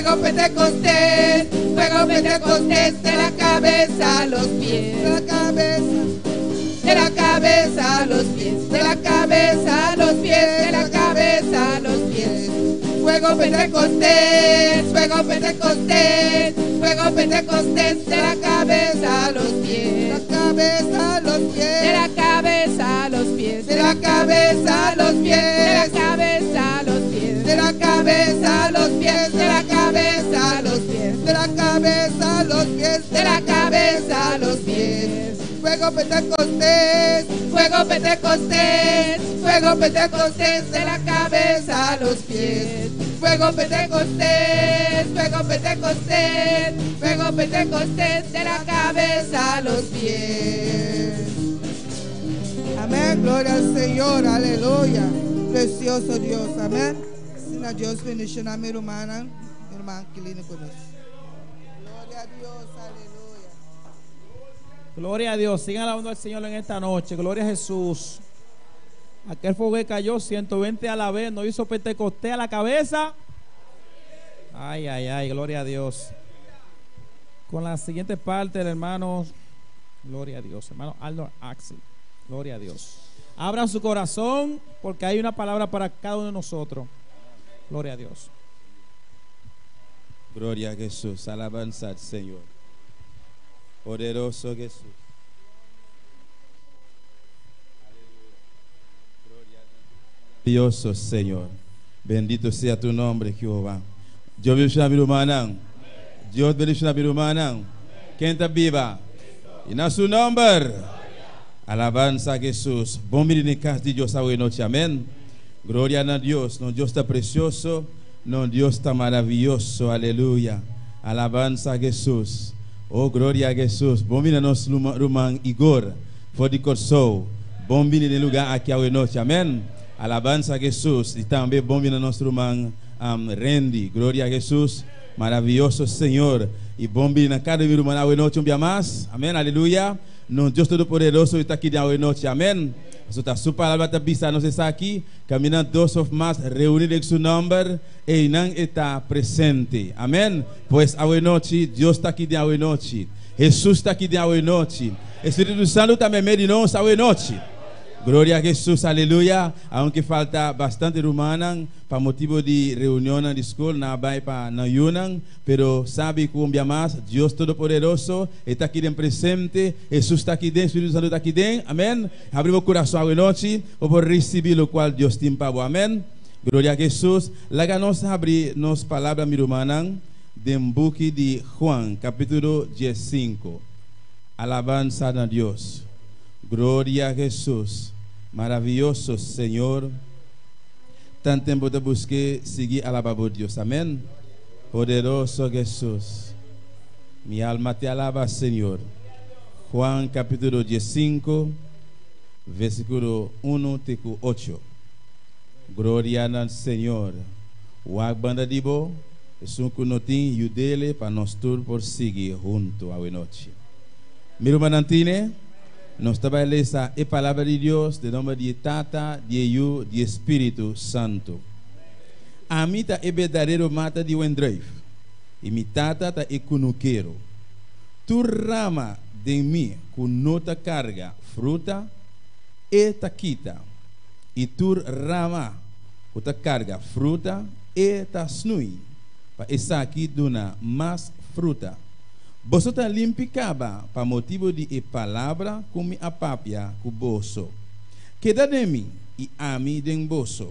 Fuego Pentecostés, fuego Pentecostés, de la cabeza a los pies. De la cabeza. De la cabeza a los pies, de la cabeza a los pies, de la cabeza a los pies. Fuego Pentecostés, fuego Pentecostés, fuego Pentecostés, de la cabeza a los pies. De la cabeza a los pies. De la cabeza a los pies, De la cabeza a los pies. De la cabeza a los pies. De la cabeza a los pies. De la cabeza a los pies. De la cabeza a los pies. De la cabeza a los pies. Fuego Pentecostés, fuego Pentecostés, fuego Pentecostés, de la cabeza a los pies. Fuego Pentecostés, fuego Pentecostés, fuego Pentecostés, de la cabeza a los pies. Amén, gloria al Señor, aleluya. Precioso Dios, amén. Asina Dios bendiciona mi rumannan, mi ruman Aquilino cu nos. Gloria a Dios, aleluya. Gloria a Dios. Sigan alabando al Señor en esta noche. Gloria a Jesús. Aquel fuego que cayó 120 a la vez, no hizo Pentecostés a la cabeza. Ay, ay, ay, gloria a Dios. Con la siguiente parte del hermano, gloria a Dios, hermano Arnold Axel. Gloria a Dios. Abran su corazón porque hay una palabra para cada uno de nosotros. Gloria a Dios. Gloria a Jesús, alabanza al Señor. Poderoso Jesús. Maravilloso Señor. Bendito sea tu nombre, Jehová. Dios bendiciona mi hermana. Dios bendiciona mi hermana. Ken ta biba? Y na su nombre. Alabanza a Jesús. Bon bini den cas di Dios awe nochi. Amén. Gloria na Dios. Nos Dios ta precioso. Nos Dios ta maraviyoso. Aleluya. Alabanza a Jesús. Oh, gloria a Jesús. Bon bini na nos ruman Igor for di Corsou. Bon bini den lugar aki awe nochi. Amén. Alabanza a Jesús. Y tambe bon bini na nos ruman Randy. Gloria a Jesús. Maraviyoso Señor. Y bon bini na cada mi ruman awe nochi un bia mas. Amén. Aleluya. Nos Dios Todopoderoso ta aki den awe nochi. Amén. Pasobra ta su palabra ta bisa nos esaki, Caminda dos of mas reuni den su nomber, eynan e ta presente. Amén. Pues awe nochi, Dios ta aki den awe nochi. Hesus ta aki den awe nochi. E Spiritu Santu ta meimei di nos awe nochi. Gloria a Hesus, aleluya. Aunke falta bastante rumannan pa motibo di reunionnan di skol, nan a bai pa nan yunan, pero sabi ku un bia mas, Dios Todopoderoso e ta aki den presente, Hesus ta aki den, Spiritu Santu ta aki den. Amen. Habri bo kurason awe nochi, bo por risibí lokual Dios tin pa bo. Amen. Gloria a Hesus. Laga nos habri nos palabra, mi rumannan, den buki di Juan, kapítulo diesinku. Alabansa na Dios. Gloria a Hesus. Maraviyoso Señor. Tanten bo ta busk'é, sigui alaba bo Dios. Amen. Poderoso Hesus. Mi alma te alaba, Señor. Juan capítulo diescinco, versículo uno te cu ocho. Gloria na Señor. Wak banda di bo, esun cu no tin, yudele pa nos tur por sigui hunto awenochi. Mi rumannan tine, nos ta bai lesa e Palabra di Dios den nomber di e Tata, di e Yu, di e Spiritu Santu. Ami ta e berdadero mata di wendruif, i mi Tata ta e kunukero. Tur rama den mi ku no ta karga fruta, e ta kita, i tur rama ku ta karga fruta, e ta snui, pa esaki duna mas fruta. Boso ta limpi kaba pa motibu di e palabra ku mi a papia ku boso. Keda den mi, i ami den boso.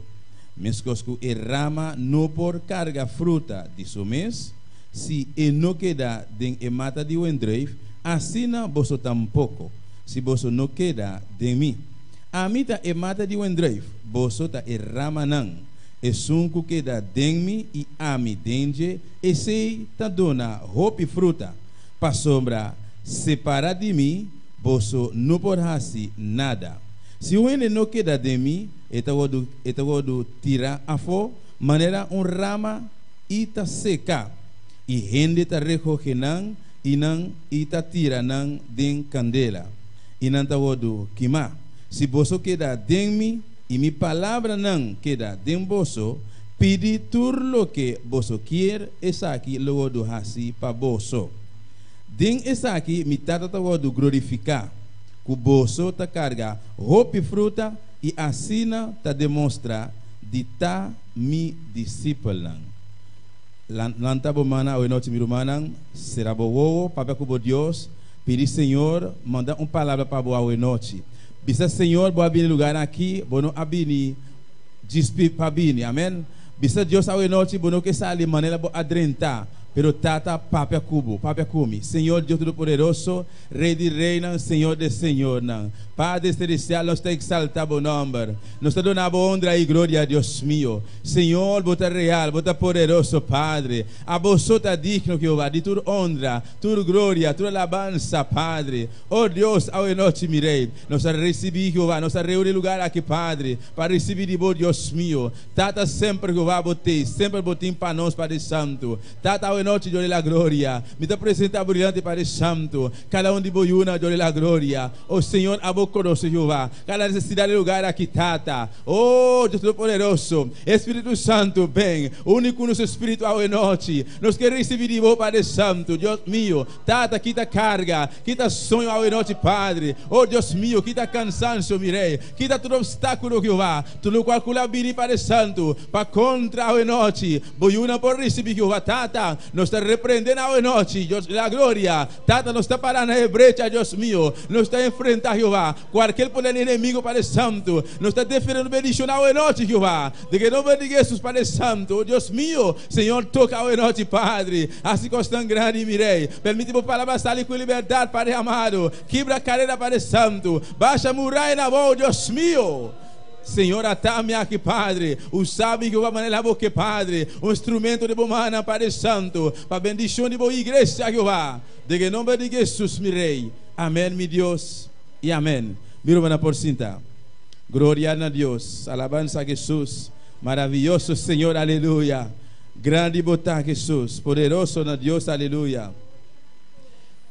Meskos ku e rama no por karga fruta di su mes, si e no keda den e mata di wendruif, asina boso tampoko, si boso no keda den mi. Ami ta e mata di wendruif, boso ta e ramanan. Esun ku keda den mi i ami den dje, esei ta duna hopi fruta, pasobra separa di mi boso no por hasi nada. Si un hende no keda den mi, e ta wòrdu e ta wòrdu tirá afó manera un rama i ta seka, i hende ta rekohe nan i nan i ta tira nan den kandela, i nan ta wòrdu kimá. Si boso keda den mi i mi palabranan keda den boso, Pidi tur loke boso kier, esaki lo wordu hasi pa boso. Den esaki mi Tata ta wordu glorifiká, ku boso ta karga hopi fruta i asina ta demostrá di ta mi disipelnan. Lanta bo mannan awe nochi, mi rumannan, sera bo wowo, papia ku bo Dios, pidi Señor manda un palabra pa bo awe nochi. Bisa Señor, bo a bini lugar aki, bo no a bini djis pa bini. Amen. Bisa Dios awe nochi, bo no ke sali manera bo a drenta, pero Tata papia ku bo, papia ku mi. Señor Dios Todopoderoso, Rey di reynan, Señor de señornan, Padre Celestial, nos ta exalta bo nomber. Nos ta duna bo honra y gloria, Dios mio. Señor, bo ta real, bo ta poderoso, Padre. Abo so ta digno, Jehová, di tur honra, tur gloria, tur alabansa, Padre. Oh Dios, awe nochi, mi Rey, nos a recibi, Jehová, nos a reuni lugar aki, Padre, pa recibi di bo, Dios mio. Tata, semper, Jehová, bo t'ey, semper bo tin pa nos, Padre Santo. Tata, awe nochi, Dios di la gloria, mi ta presenta bo dilanti, Padre Santo, cada un di bo yunan, Dios di la gloria. Oh Señor, abo conoce, Jehová, cada necesidad di lugar aki, Tata. Oh Dios Todopoderoso, Espíritu Santo, ben, uni cu nos espíritu awe nochi. Nos ke recibi di bo, Padre Santo, Dios mio. Tata, kita carga, kita soño awe nochi, Padre. Oh Dios mio, kita cansancio, mi Rey. Kita tur obstáculo, Jehová, tur locual cu la bini, Padre Santo, pa contra awe nochi. Bo yunan por ricibi, Jehová. Tata, nos ta reprende na awe nochi, Dios di la gloria. Tata, nos ta para na e brecha, Dios mio. Nos ta enfrenta, Jehová, cualkier poder di enemigo, Padre Santo. Nos ta defende nos bendicion awe nochi, Jehová. Den e nomber di Jesus, Padre Santo. Oh Dios mio, Señor, toca awe nochi, Padre. Haci cosnan grandi, mi Rey. Permiti bo palabra sali cu libertad, Padre amado. Kibra cadena, Padre Santo. Basha muraya na abou, Dios mio. Señor, ata mi aki, Padre. Usa mi, Jehová, manera bo ke, Padre. Un instrumento den bo mannan, Padre Santo, pa bendicion di bo iglesia, Jehová. Den e nomber di Jesus, mi Rey. Amen, mi Dios, y amen. Mi rumannan por sinta. Gloria na Dios. Alabansa a Jesus. Maraviyoso Señor, aleluya. Grandi bo ta, Jesus. Poderoso na Dios, aleluya.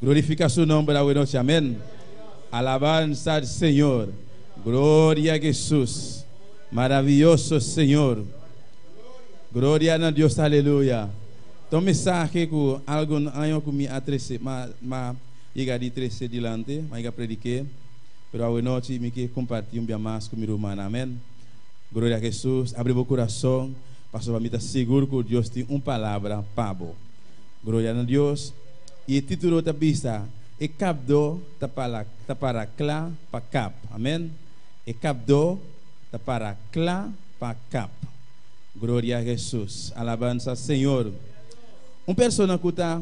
Glorifica su nomber awe nochi. Amen. Alabansa al Señor. Gloria a Jesus. Maraviyoso Señor. Gloria na Dios, aleluya. Ta un mensahe ku algun año ku mi a trese, ma, ma yega di trese dilanti, ma yega predik'é. Pero awe nochi mi ke kompartí un bia mas ku mi rumannan. Amen. Gloria a Jesus. Abri bo kurason, pasobra mi ta sigur ku Dios tin un palabra pa bo. Gloria na Dios. I e título ta bisa, E kapdó ta pala, ta para kla pa kap. Amen. E kapdó ta para kla pa kap. Gloria a Jesus. Alabansa Señor. Un persona ku ta,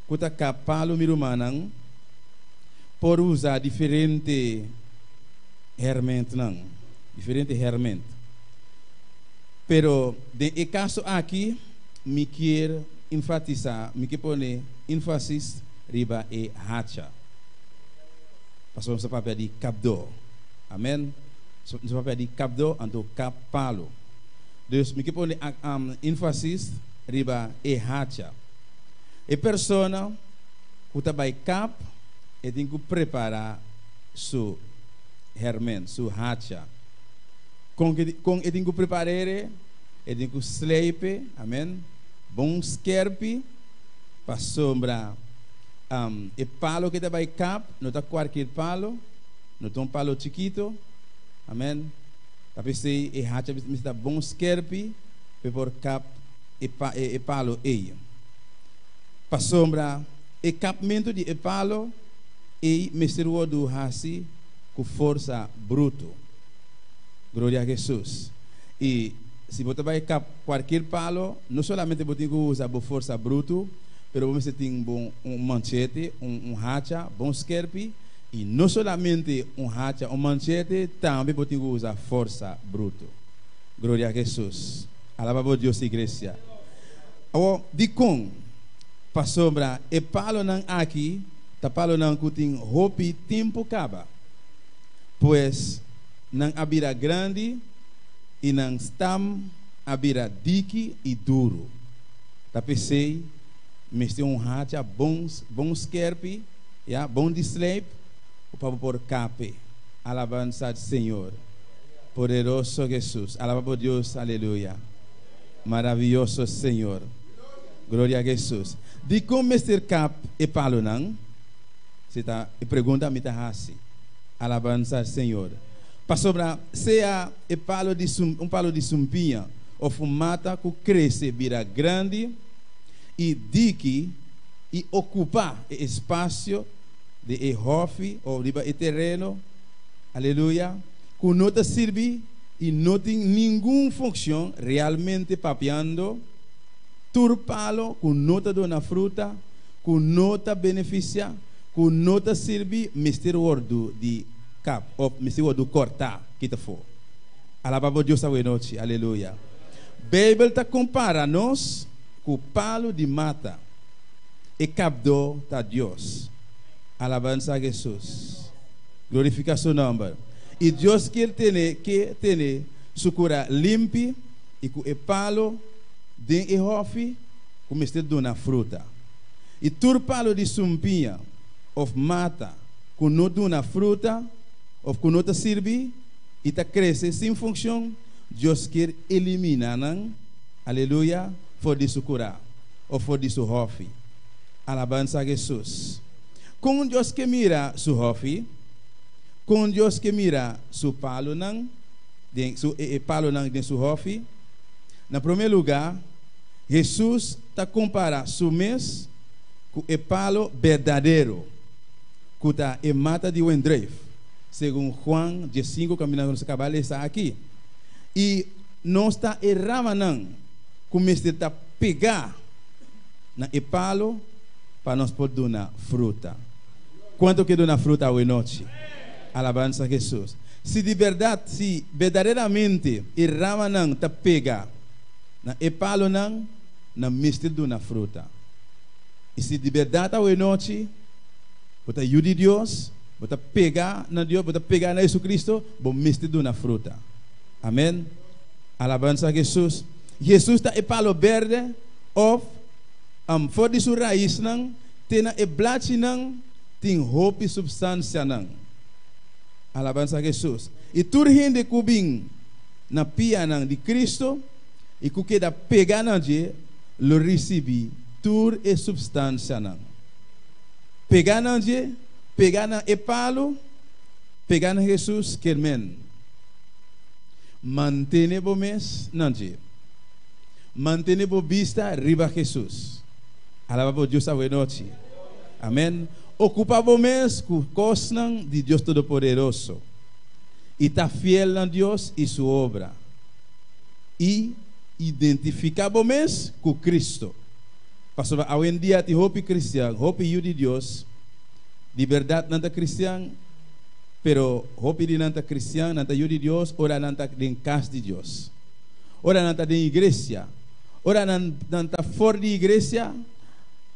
ku ta kap palu, mi rumannan, por usa diferente hermentnan, diferente herment. Pero den e kaso aki mi kier enfatisa, mi ke pone enfasis riba e hacha. Pasobra nos ta papia di kapdó. Amen. Nos ta papia di kapdó, anto kap palu. Dus mi ke pone enfasis riba e hacha. E persona ku ta bai kap, e tin ku prepará su herment, su hacha. Kon kon e tin ku prepar'é? E tin ku sleipe, amen, bon skerpi, pasobra e palo ku e ta bai kap no ta kualkier palo, no ta un palo chikito, amen. Ta p'esei e hacha mester ta bon skerpi pa e por kap e palo ei. Pasobra e kapmentu di e palo ei mester wòrdu hasi ku forsa brutu. Gloria a Hesus. I si bo ta bai kap kualkier palo, no solamente bo tin ku usa bo forsa brutu, pero bo mester tin bo un manchete, un hacha bon skerpi, i no solamente un hacha, un manchete, tambe bo tin ku usa forsa brutu. Gloria a Hesus. Alaba bo Dios, iglesia. Awor, dikon? Pasobra e palonan aki ta palonan ku tin hopi tempu kaba. Pues, nan a bira grandi i nan stam a bira diki i duru. Ta p'esei mester un hacha bon, bon skerpi, ya, bon di sleip, pa bo por kap'e. Alabansa Señor. Poderoso Hesus. Alaba bo Dios. Aleluya. Maraviyoso Señor. Gloria a Jesus. Dikon mester kap e palonan? Si ta e pregunta mi ta hasi. Alabansa al Señor. Pasobra sea e palo di un palo di sumpiña of un mata ku krese bira grandi i diki i okupá e espasio di e hòfi of riba e tereno, aleluya, ku no ta sirbi i no tin ningun funkshon realmente papiando, tur palo ku no ta duna fruta, ku no ta benefisiá, ku no ta sirbi mester wòrdu di kap òf mester wòrdu kòrtá kita afó. Alabá bo Dios awenochi, aleluya. Beibel ta kompara nos ku palu di mata, e kapdó ta Dios. Alabansa a Hesus. Glorifiká su nòmber. I Dios kier tene ke tene su kura limpi i ku e palu den e hòfi ku mester duna fruta. I tur palu di sumpiña òf mata ku no duna fruta òf ku no ta sirbi i ta krese sin funshon, Dios kier eliminá nan, aleluya, for di su kurá òf for di su hòfi. Alabansa a Hesus! Kon Dios ke mira su hòfi? Kon Dios ke mira su palunan den su e palunan den su hòfi? Na promé lugá, Hesus ta kompará su mes ku e palu berdadero, ku ta e mata di wendreif, segun Juan diesinku kaminda ku nos a kaba lesa aki. I nos ta e ramanan ku mester ta pegá na e palu pa nos por duna fruta. Kuantu ke duna fruta awe nochi? Alabansa Hesus. Si di bèrdat, si berdaderamente e ramanan ta pega na e palunan, nan mester duna fruta. I si di bèrdat awe nochi bo ta yu di Dios, bo ta pega na Dios, bo ta pega na Jesucristo, bo mester duna fruta. Amen. Alabansa Hesus. Hesus ta e palo berde òf for di su raisnan te na e blachinan tin hopi supstansianan. Alabansa Hesus. I tur hende ku bin na pianan di Kristu i ku keda pega na dje lo risibí tur e supstansianan. Pega na dje, pega na e palu, pega na Hesus ker men mantene bo mes na dje. Mantene bo bista riba Hesus. Alaba bo Dios awenochi. Amen. Ocupa bo mes cu cosnan di Dios Todopoderoso y ta fiel na Dios y su obra. Y identifica bo mes cu Cristo. Pasobra awendia tin hopi cristian, hopi yu di Dios, di berdad nan ta cristian, pero hopi di nan ta cristian, nan ta yu di Dios ora nan ta den cas di Dios. Ora nan ta den iglesia. Ora nan nan ta for di iglesia,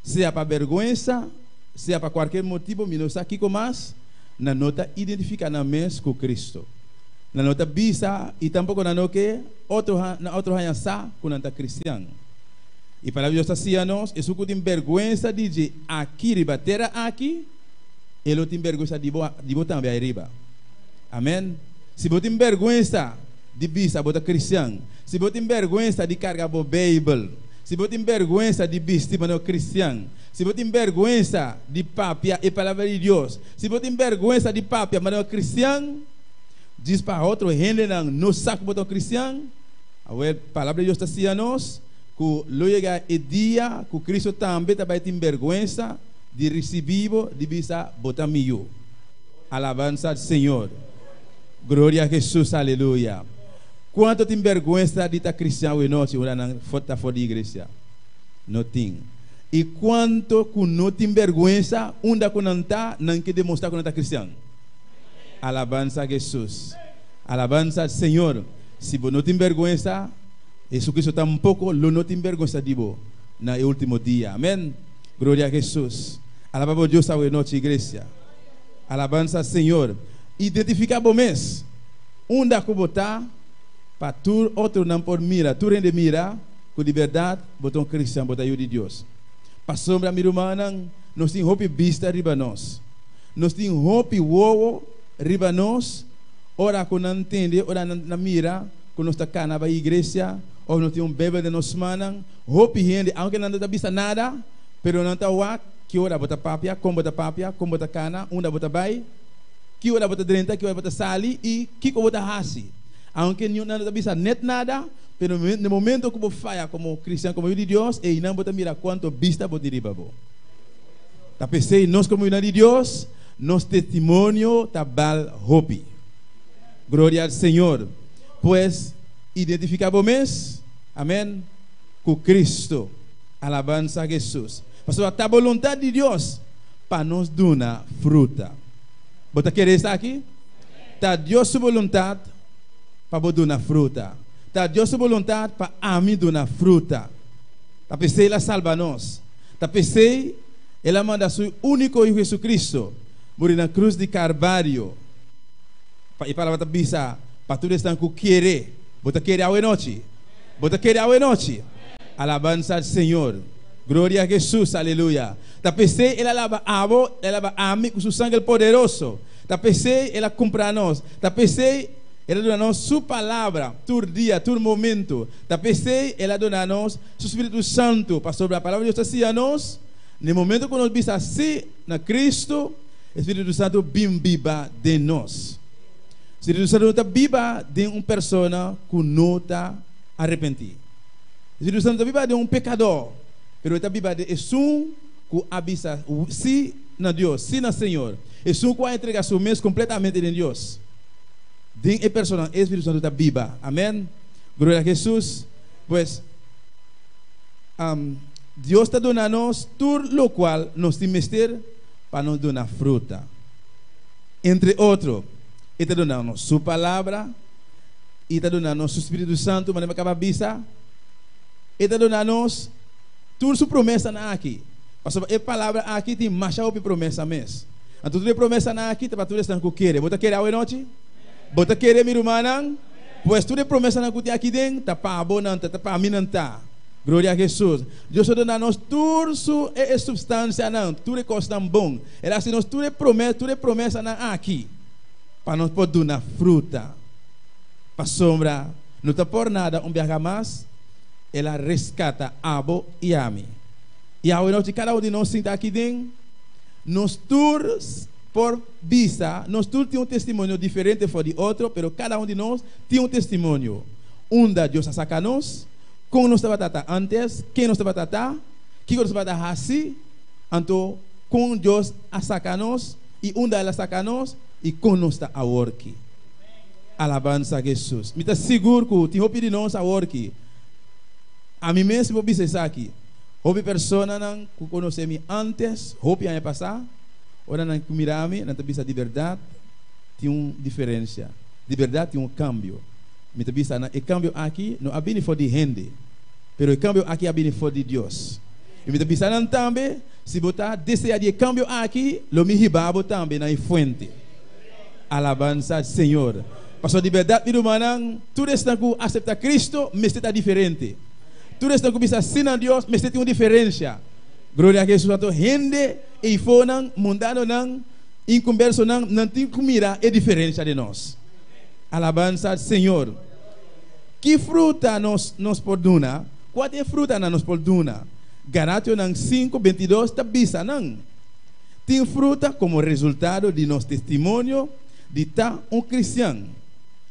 sea pa bergwensa, sea pa kualkier motibu, mi no sa kiko mas, nan no ta identifiká nan mes ku Kristu. Nan no ta bisa i tampoko nan no ke otro na otro haña sa ku nan ta kristian. I Palabra di Dios ta siña nos, esun ku tin bergwensa di dje aki riba tera aki, e lo tin bergwensa di bo di bo tambe airiba. Amen. Si bo tin bergwensa di bisa bo ta kristian, si bo tin bèrgwensa di karga bo Beibel, si bo tin bèrgwensa di bisti manera kristian, si bo tin bèrgwensa di papia e Palabra di Dios, si bo tin bèrgwensa di papia manera kristian, djis pa otro hendenan no sa ku bo ta un kristian, awor Palabra di Dios ta siña nos ku lo yega e dia ku Kristu tambe ta bai tin bèrgwensa di risibí bo, di bisa, Bo ta mi yu. Alabansa al Señor. Gloria a Jesus aleluya. Cuanto tin berguensa di ta cristian awe nochi ora nan ta for di iglesia? No tin. Y cuanto cu no tin berguensa unda cu nan ta nan ke demostra cu nan ta cristian? Alabansa a Jesus. Alabansa al Señor. Si bo no tin berguensa, Jesucristo tampoco lo no tin berguensa di bo na e ultimo dia. Amen. Gloria a Jesus. Alaba bo Dios awe nochi iglesia. Alabansa al Señor. Identifica bo mes unda cu bo ta pa tur otronan por mira, tur hende mira cu di berdad bo ta un cristian, bo ta yu di Dios. Pasobra, mi rumannan, nos tin hopi bista riba nos. Nos tin hopi wowo riba nos ora cu nan tende, ora nan mira. ku nos ta kana bai iglesia òf nos tin un Beibel den nos mannan, hopi hende, aunke nan no ta bisa nada, pero nan ta wak ki ora bo ta papia, kon bo ta papia, kon bo ta kana, unda bo ta bai, ki ora bo ta drenta, ki ora bo ta sali i kiko bo ta hasi. Aunke niun nan no ta bisa net nada, pero na momento ku bo faya komo kristian, komo yu di Dios, einan bo ta mira kuantu bista bo tin riba bo. Ta p'esei nos komo yunan di Dios, nos testimonio ta bal hopi. Gloria al Señor. Pues, identifica bo mes, amen, cu Cristo. Alabansa a Jesus. Pasobra ta boluntad di Dios pa nos duna fruta. Bo ta kere esaki? Ta Dios su boluntad pa bo duna fruta. Ta Dios su boluntad pa ami duna fruta. Ta p'esei el a salba nos. Ta p'esei el a manda su único Hijo Jesucristo muri na cruz di Carvario. Pa e palabra ta bisa pa tur esnan ku kere. Bo ta kere awe nochi? Bo ta kere awe nochi? Alabansa al Señor. Gloria a Jesus. Aleluya. Ta p'esei el a laba abo, el a laba ami ku su sangre poderoso. Ta p'esei el a kumpra nos. Ta p'esei el a duna nos su palabra tur dia, tur momento. Ta p'esei el a duna nos su Spiritu Santu, pasobra palabra di Dios ta siña nos, na e momento ku nos bisa sí na Cristo, E Spiritu Santu bin biba den nos. Spiritu Santu no ta biba den un persona ku no ta arepentí. Spiritu Santu ta biba den un pekadó, pero e ta biba den esun ku a bisa sí na Dios, sí na Señor, esun ku a entrega su mes kompletamente den Dios. Den e persona e Spiritu Santu ta biba. Amèn. Gloria a Hesus. Pues, Dios ta duna nos tur lokual nos tin mester pa nos duna fruta. Entre otro, e ta duna nos su Palabra i ta duna nos su spiritu santu, manera mi a kaba bisa. E ta duna nos tur su promesanan aki, pasobra e Palabra aki tin masha hopi promesa mes. Anto tur e promesanan aki ta pa tur esnan ku kere. Bo ta kere awenochi? Bo ta kere, mi rumannan? Pues tur e promesanan ku tin aki den ta pa bo nan ta, ta pa mi nan ta. Gloria a Jesus. Dios a duna nos tur su e e substancianan, tur e cosnan bon. El a haci nos tur e prome, tur e promesanan aki pa nos por duna fruta. Pasobra no ta por nada un biaha mas El a rescata abo y ami. Y awe nochi cada un di nos sinta aki den, nos tur por bisa, nos tur tin un testimonio diferente for di otro, pero cada un di nos tin un testimonio unda Dios a saca nos, Kon nos tabata ta antes? Ken nos tabata ta? Kiko nos tabata hasi? Anto, kon Dios a saka nos i unda El a saka nos i kon nos ta aworki? Alabansa a Jesus! Mi ta sigur ku tin hopi di nos aworki. Ami mes mi por bisa esaki. Hopi personanan ku konosé mi antes, hopi aña pasá, ora nan mira mi, nan ta bisa di bèrdat tin un diferensia, di bèrdat tin un kambio. Mi ta bisa nan, e kambio aki no a bini for di hende, pero e kambio aki a bini for di Dios. I mi ta bisa nan tambe, si bo ta deseá di e kambio aki, lo mi hiba bo tambe na e fuente. Alabansa Señor! Pasobra di bèrdat, mi rumannan, tur esnan ku aseptá Cristo mester ta diferente. Tur esnan ku bisa sí na Dios mester tin un diferensia. Gloria a Jesus! Anto hende eifonan, mundanonan, inkombersonan, nan tin ku mira e diferensia den nos. Alabansa al Señor. Ki fruta nos nos por duna? Kua ta e frutanan nos por duna? Galationan sinku, 22 ta bisa nan, Tin fruta komo resultado di nos testimonio di ta un kristian,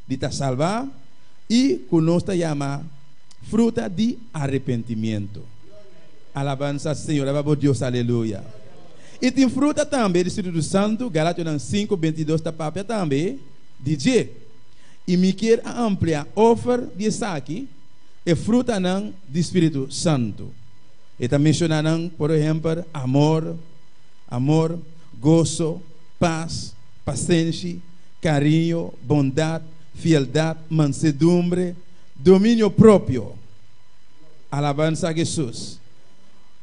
di ta salbá i ku nos ta yama fruta di arepentimiento. Alabansa al Señor, alaba bo Dios, aleluya. I tin fruta tambe di Spiritu Santu, Galationan sinku, 22 ta papia tambe. Di dje, i mi kier a amplia ofer di esaki, e frutanan di Spiritu Santu. E ta menshoná nan, por ehempel, amor, amor, goso, pas, pasenshi, kariño, bondat, fieldat, mansedumbre, dominio propio. Alabansa a Jesus!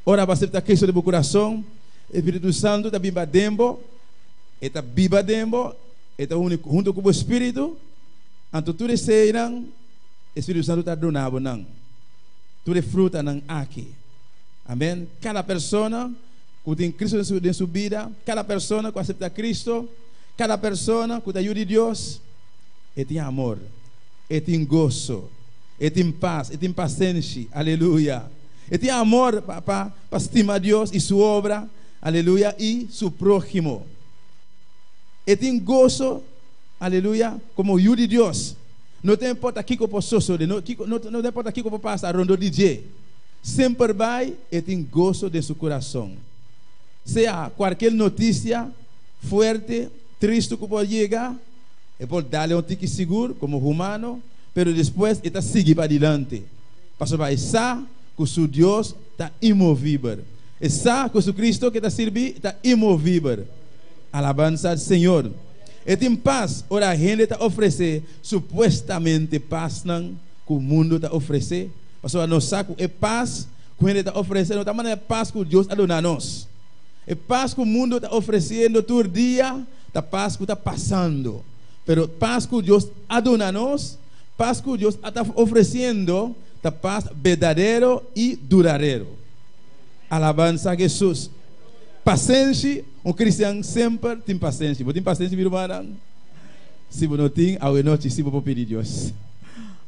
Ora bo asepta Cristo den bo kurason, e Spiritu Santu ta bimba den bo, e ta biba den bo, E ta uni hunto ku bo spiritu, anto tur eseinan e Spiritu Santu ta duna bo nan, tur e frutanan aki. Amen. Kada persona ku tin Cristo den su den su bida, kada persona ku asepta Cristo, kada persona ku ta yu di Dios, e tin amor. E tin goso, e tin pas, e tin pasenshi, aleluya. E tin amor pa pa pa stima Dios i su obra, aleluya, i su próhimo. E tin goso, aleluya, komo yu di Dios. No ta importa kiko por sosode, no kiko no no ta importa kiko por pasa rondó di dje, semper bai e tin goso den su kurason. Sea kualkier notisia fuerte, tristu ku por yega, E por dale un tiki sigur komo humano, pero despues e ta sigui padilanti, pasobra e sa ku su Dios ta inmovibel. E sa ku Jesucristo ku e ta sirbi ta inmovibel. Alabansa al Señor! E tin pas ora hende ta ofresé supuestamente pasnan ku mundu ta ofresé, pasobra nos sa ku e pas ku hende ta ofresé no ta manera pas ku Dios a duna nos. E pas ku mundu ta ofresiendo tur dia ta pas ku ta pasando. Pero pas ku Dios a duna nos, pas ku Dios a ta ofresiendo, ta pas berdadero i duradero. Alabansa Hesus! Pasenshi, un kristian semper tin pasenshi. Bo tin pasenshi, mi rumannan? Si bo no tin, awe nochi si bo por pidi Dios.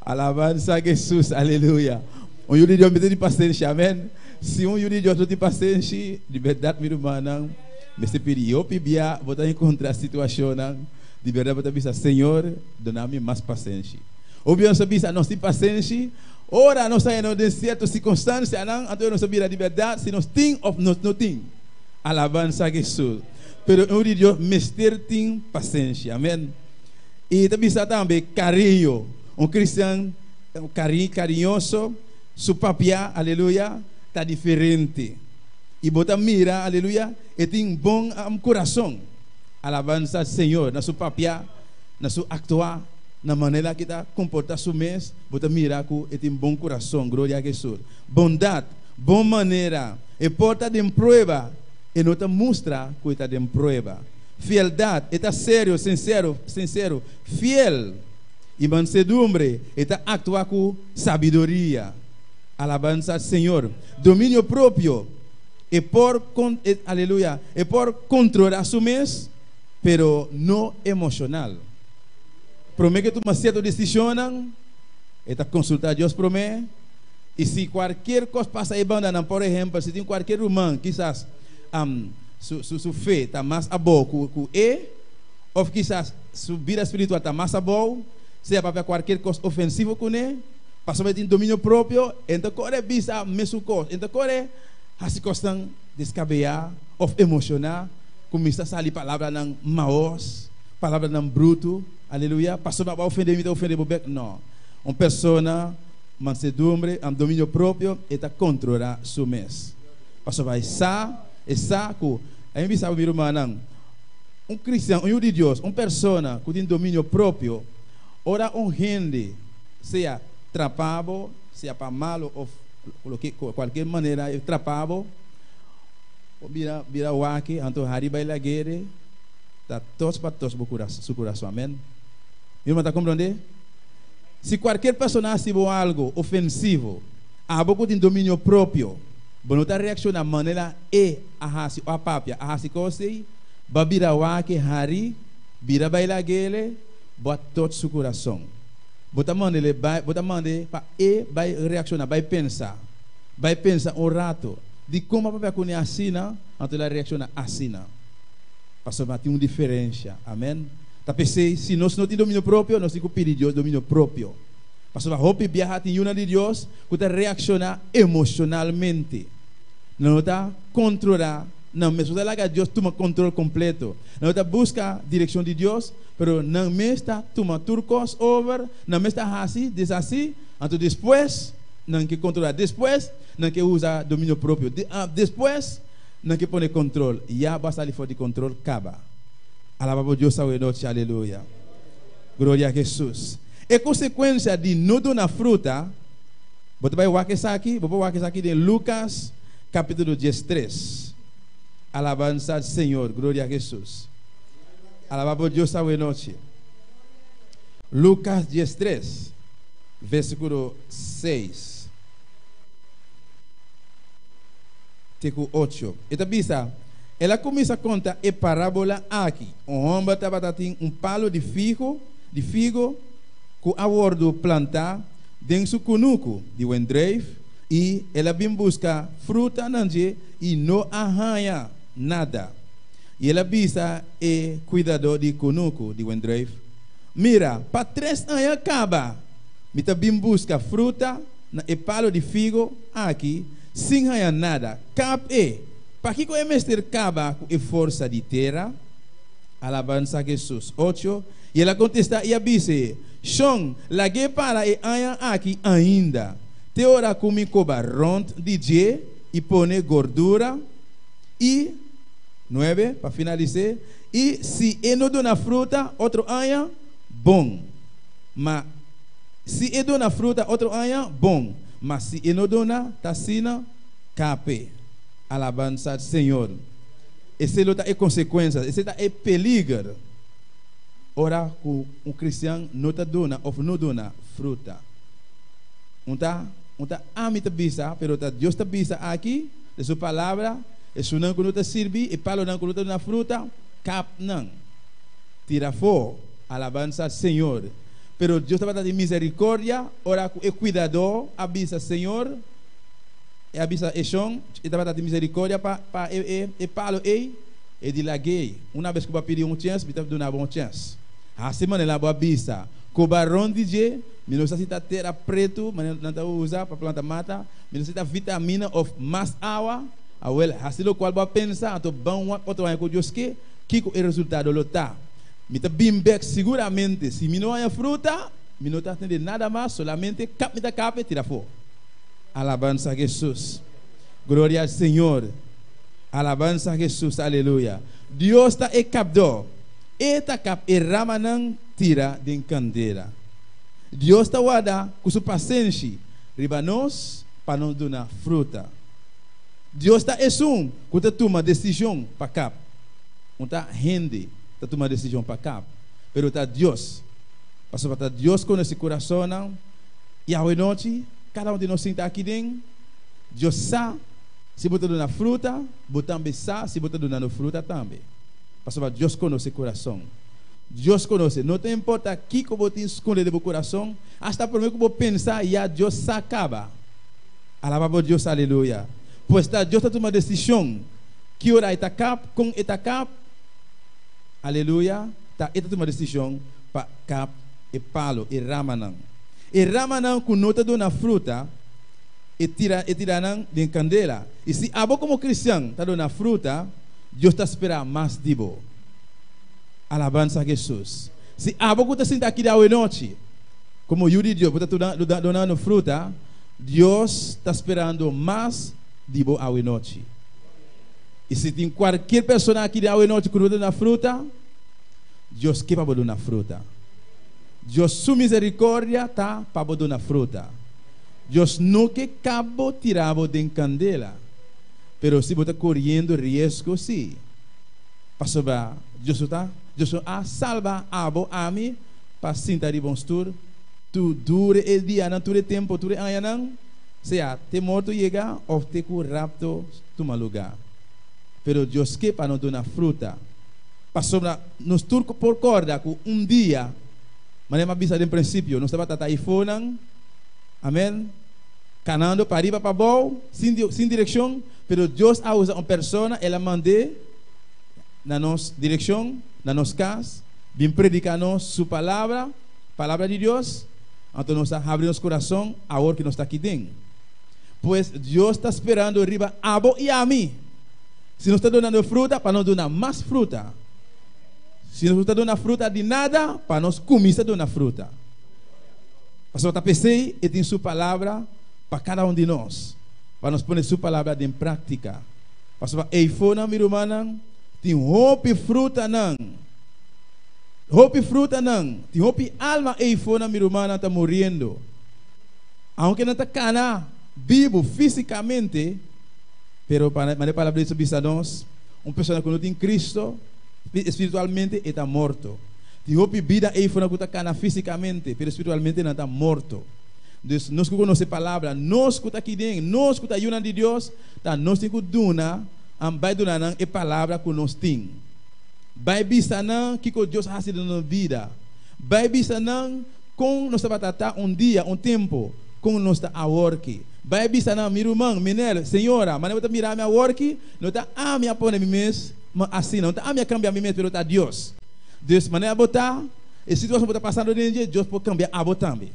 Alabansa Hesus! Aleluya! Un yu di Dios mester tin pasenshi, amen. Si un yu di Dios no tin pasenshi, di bèrdat mi rumannan, mester pidi hopi bia bo ta enkontrá situashonnan, di bèrdat bo ta bisa, Señor, duna mi mas pasenshi. Hopi nos ta bisa nos tin pasenshi ora nos ta heno den sierto sirkunstansianan, anto nos ta bira di bèrdat si nos tin òf nos no tin. Alabansa a Hesus! Pero un yu di Dios mester tin pasenshi, amen. I ta bisa tambe kariño, un kristian kariñoso. Su papia, aleluya, ta diferente. I bo ta mira, aleluya, e tin bon kurason. Alabansa al Señor na su papia, na su aktua, na manera ki ta komporta su mes, bo ta mira ku e tin bon kurason. Gloria a Hesus. Bondat, bon manera. E por ta den prueba, e no ta mustra ku e ta den prueba. Fieldat, e ta serio, sinsero, sinsero, fiel. I mansedumbre, e ta aktua ku. Sabiduria, alabansa al Señor. Dominio propio, e por con, e, aleluya, e por controla su mes, pero no emocional. Prome ke tuma cierto decisionnan, e ta consulta Dios prome, y si cualkier cos pasa e bandanan, por ehempel, si tin cualkier ruman, kisas um, su, su, su fe ta mas abou cu, cu e, of kisas su bida spiritual ta mas abou, Sea papia kualkier kos ofensivo kuné, pasobra e tin dominio propio, e no ta kore bisa mesun kos, e no ta kore hasi kosnan deskabeyá òf emoshoná, kuminsá sali palabranan maos, palabranan brutu, aleluya, pasobra bo a ofendé mi, mi ta ofendé bo bèk. No. Un persona mansedumbre, amb dominio propio, e ta kontrolá su mes, pasobra e sa, e sa ku, a mi bisa bo mi rumannan, Un cristian, un yu di Dios, un persona cu tin dominio propio, ora un hende sea trapa bo, sea pa malo of loke cualkier manera e trapa bo, bo bira bira wak anto hari bay lagere ta tos pa tos bo curason, su curason. Amen. Mi hermano ta comprende? Si cualkier persona haci bo algo ofensivo, abo cu tin dominio propio, bo no ta reacciona manera e a haci o a papia, a haci cos ey, Ba bira wak e hari, bira bai lag'ele, bo a toch su kurason. Bo ta mand'ele bai, bo ta mand'e pa e bai reakshoná, bai pensa. Bai pensa un rato. Dikon bo a papia kuné asina, anto el a reakshoná asina? Pasobra tin un diferensha. Amèn. Ta p'esei, si nos no tin dominio propio, nos tin ku pidi Dios dominio propio. Pasobra hopi biaha tin yunan di Dios ku ta reakshoná emoshonalmente. Nan no ta kontrolá. Nan mes no ta laga Dios tuma control completo. Nan no ta busca direccion di Dios, pero nan mes ta tuma tur cos over, nan mes ta haci, deshaci, anto despues nan ke controla, despues nan ke usa dominio propio, despues nan ke pone control. Ya bo a sali for di control caba. Alaba bo Dios awe nochi, aleluya. Gloria a Jesus. E consecuencia di no duna fruta, bo ta bay wak esaki, bo por wak esaki den Lucas. Capítulo 13. Alabanza al Señor, gloria a Jesús. Alaba bo Dios awe nochi. Lucas 13, versículo 6 te ku 8. E ta bisa, El a kuminsá konta e parábola aki, Un hòmber tabata tin un palu di figo, di figo. ku a wòrdu plantá den su kunuku di wendreif, i el a bin buska fruta nan dje i no a haña nada. I el a bisa e kuidadó di kunuku di wendreif, Mira, pa tres aña kaba mi ta bin buska fruta na e palu di figo aki sin haña nada. Kap e! Pakiko e mester kaba ku e forsa di tera? Alabansa Hesus. Ocho, I el a kontestá i a bis'é, Shon, lag'é para e aña aki ainda, te ora ku mi koba rònt di dje i pone gordura, i, nuebe, pa finalis'é, i si e no duna fruta otro aña, bon, ma si e duna fruta otro aña, bon, ma si e no duna, ta asina, kap'é. Alabansa Señor. Esei lo ta e konsekuensia, esei ta e peliger ora ku un kristian no ta duna òf no duna fruta. Un ta un ta ami ta bisa, pero ta Dios ta bisa aki den su palabra, esunnan ku no ta sirbi, e palonan ku no ta duna fruta, kap nan, tira afó. Alabansa Señor. Pero Dios tabata di miserikordia ora ku e kuidadó a bisa, Señor, E a bisa e shon, e tabata tin misericordia pa pa e e e palo ei, e di lag'é, Una bes ku bo a pidi un chens, mi ta duna bo un chens. Hasi manera bo a bisa. Koba rond di dje, mi no sa si ta tera pretu, manera nan ta usa pa planta mata, mi no sa si ta vitamina of mas awa, awel, hasi lokual bo a pensa, anto ban wak otro aña ku Dios ke, kiko e resultado lo ta. Mi ta bin bek siguramente, si mi no haña fruta, mi no ta tende nada mas, solamente kap mi ta kap e tira afó. Alabansa Jesus. Gloria al Señor. Alabansa Jesus. Aleluya. Dios ta e kapdó. E ta kap e ramanan tira den kandela. Dios ta warda ku su pasenshi riba nos pa nos duna fruta. Dios ta esun ku ta tuma desishon pa kap. No ta hende ta tuma desishon pa kap, pero ta Dios. Pasobra ta Dios konosé kurasonnan. I awe nochi, kada un di nos sinta aki den, Dios sa si bo ta duna fruta, bo tambe sa si bo ta dunando fruta tambe. Pasobra Dios konosé kurason. Dios konosé. No ta importa kiko bo tin skonde den bo kurason, asta promé ku bo pensa, ya Dios sa kaba. Alaba bo Dios, aleluya. Pues ta Dios ta tuma desishon ki ora e ta kap, kon e ta kap, aleluya, ta e ta tuma desishon pa kap e palo, e ramanan. E ramanan ku no ta duna fruta, e tira e tira nan den kandela. I si abo komo kristian ta duna fruta, Dios ta spera mas di bo. Alabansa Hesus. Si abo ku ta sinta aki di awenochi, komo yu di Dios, bo ta dunando fruta, Dios ta sperando mas di bo awenochi. I si tin kualkier persona aki di awenochi ku no ta duna fruta, Dios ke pa bo duna fruta. Dios su misericordia ta pa bo duna fruta. Dios no ke kap bo tira bo den candela, pero si bo ta coriendo riesgo si, pasobra Dios no ta, Dios no a salba abo, ami, pa sinta riba un stoel tu dure e dianan, tur e tempo, tur e añanan, sea te morto yega of te cu rapto tuma lugar. Pero Dios ke pa no duna fruta, pasobra. Nos tur por corda cu un dia, manera mi a bisa den principio, nos tabata ta ifonan, amen, canando pariba pabou, sin sin direccion, pero Dios a usa un persona, El a mand'é na nos direccion, na nos cas, bin predica nos Su palabra, palabra di Dios, anto nos a habri nos corazon awor cu nos ta aki den. Pues Dios ta sperando riba abo y ami. Si nos ta dunando fruta, pa nos duna mas fruta. Si nos no ta duna fruta di nada, pa nos kuminsá duna fruta. Pasobra ta p'esei e tin su palabra pa kada un di nos, pa nos pone su palabra den práktika. Pasobra eifonan, mi rumannan, tin hopi frutanan, hopi frutanan, tin hopi alma eifonan, mi rumannan, ta muriendo. Aunke nan ta kana bibu físikamente, Pero manera e palabra di Dios ta bisa nos, un persona ku no tin Cristo espiritualmente e ta morto. Tin hopi bida eifonan ku ta kana físikamente, pero espiritualmente nan ta morto. Dus nos ku konosé palabra, nos ku ta aki den, nos ku ta yunan di Dios, ta nos tin ku duna, bai duna nan e palabra ku nos tin. Bai bisa nan kiko Dios a hasi den nos bida. Bai bisa nan. Kon nos tabata ta un dia, un tempu, kon nos ta aworki. Bai bisa nan, Mi ruman, mener, señora, manera bo ta mira mi aworki, no ta ami a pone mi mes asina, no ta ami a kambia mi mes, pero ta Dios. Dus, manera bo ta, e situashon bo ta pasando den dje, Dios por kambia abo tambe.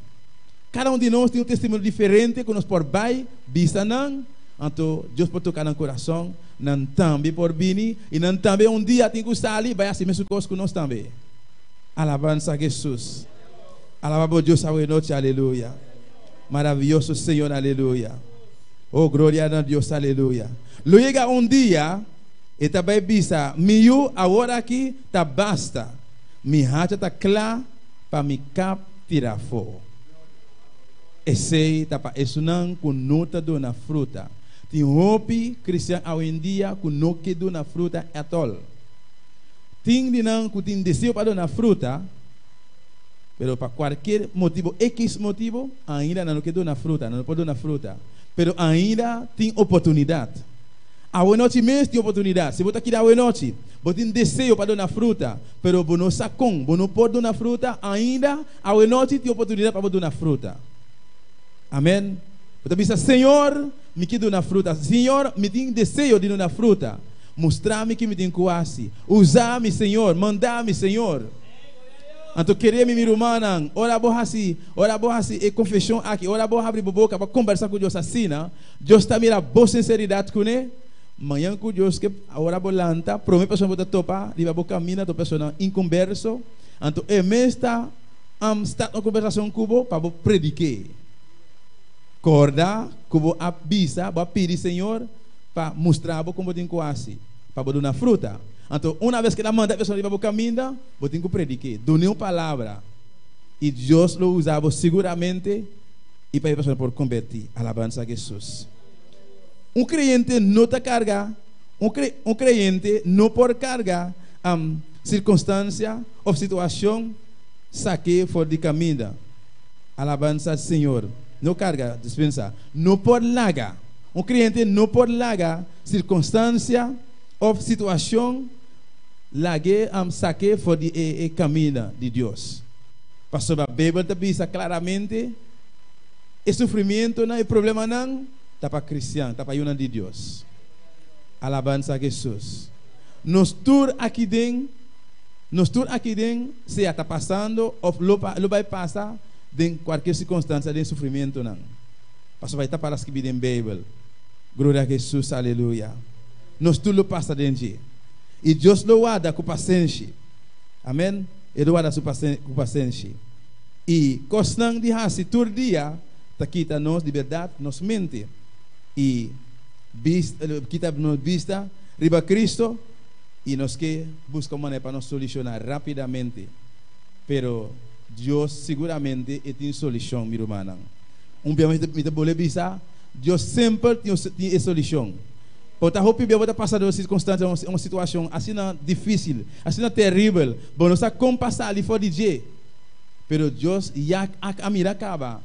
Kada un di nos tin un testimonio diferente ku nos por bai bisa nan, anto Dios por toka nan kurason, nan tambe por bini, i nan tambe un dia tin ku sali bai hasi mesun kos ku nos tambe. Alabansa a Jesus. Alaba bo Dios awe nochi, aleluya. Maraviyoso Señor, aleluya. Oh, gloria na Dios, aleluya. Lo yega un dia, e ta bai bisa, Mi yu, awor aki ta basta. Mi hacha ta kla pa mi kap tira afó. Esei ta pa esunnan ku no ta duna fruta. Tin hopi kristian awendia ku no ke duna fruta at all. Tin di nan ku tin deseo pa duna fruta, pero pa kualkier motibu, ekis motibu, ainda nan no ke duna fruta, nan no por duna fruta. Pero ainda tin oportunidat. Awenochi mes tin oportunidat. Si bo ta keda awenochi, bo tin deseo pa duna fruta, pero bo no sa kon, bo no por duna fruta, ainda awenochi tin oportunidat pa bo duna fruta. Amen. Bo ta bisa, Señor, mi ke duna fruta. Señor, mi tin deseo di duna fruta. Mustra mi ki mi tin ku hasi. Usa mi, Señor. Manda mi, Señor. Anto kere mi, mi rumannan, ora bo hasi, ora bo hasi e konfeshon aki, ora bo habri bo boka pa kombersa ku Dios asina, Dios ta mira bo sinseridat kuné. Mañan ku Dios ke, ora bo lanta, promé persona bo ta topa riba bo kaminda ta un persona inkonberso. Anto e mes ta start un kombersashon ku bo pa bo predik'é. Kòrda ku bo a bisa, bo a pidi Señor, pa mustra bo kon bo tin ku hasi pa bo duna fruta. Anto, una bes ku el a manda e persona riba bo kaminda, bo tin ku predik'é. Dun'é un palabra, i Dios lo usa bo siguramente i pa e persona por kombertí. Alabansa a Hesus. Un kreyente no ta karga, un kre, un kreyente no por karga sirkunstansia òf situashon sak'é for di kaminda. Alabansa al Señor. No karga, dispensa, no por laga. Un kreyente no por laga sirkunstansia òf situashon lag'é sak'é for di e kaminda di Dios. Pasobra Beibel ta bisa klaramente, e sufrimientonan, e problemanan ta pa kristian, ta pa yunan di Dios. Alabansa a Hesus. Nos tur aki den, nos tur aki den sea ta pasando òf lo lo bai pasa den kualkier sirkunstansia den sufrimientonan. Pasobra e ta para skibí den Beibel. Gloria a Hesus, aleluya. Nos tur lo pasa den dje. I Dios lo warda ku pasenshi. Amen. E lo warda su ku pasenshi. I kosnan di hasi tur dia ta kita nos di bèrdat nos mente i kita nos bista riba Cristo i nos ke buska un manera pa nos solushoná rápidamente. Pero Dios siguramente e tin solushon, mi rumannan. Un bia mi ta bolbe bisa, Dios semper tin e solushon. Por ta hopi bia bo ta pasa den un sirkunstansia, un situashon asina difísil, asina teribel, bo no sa kon pa sali for di dje. Pero Dios ya a mira kaba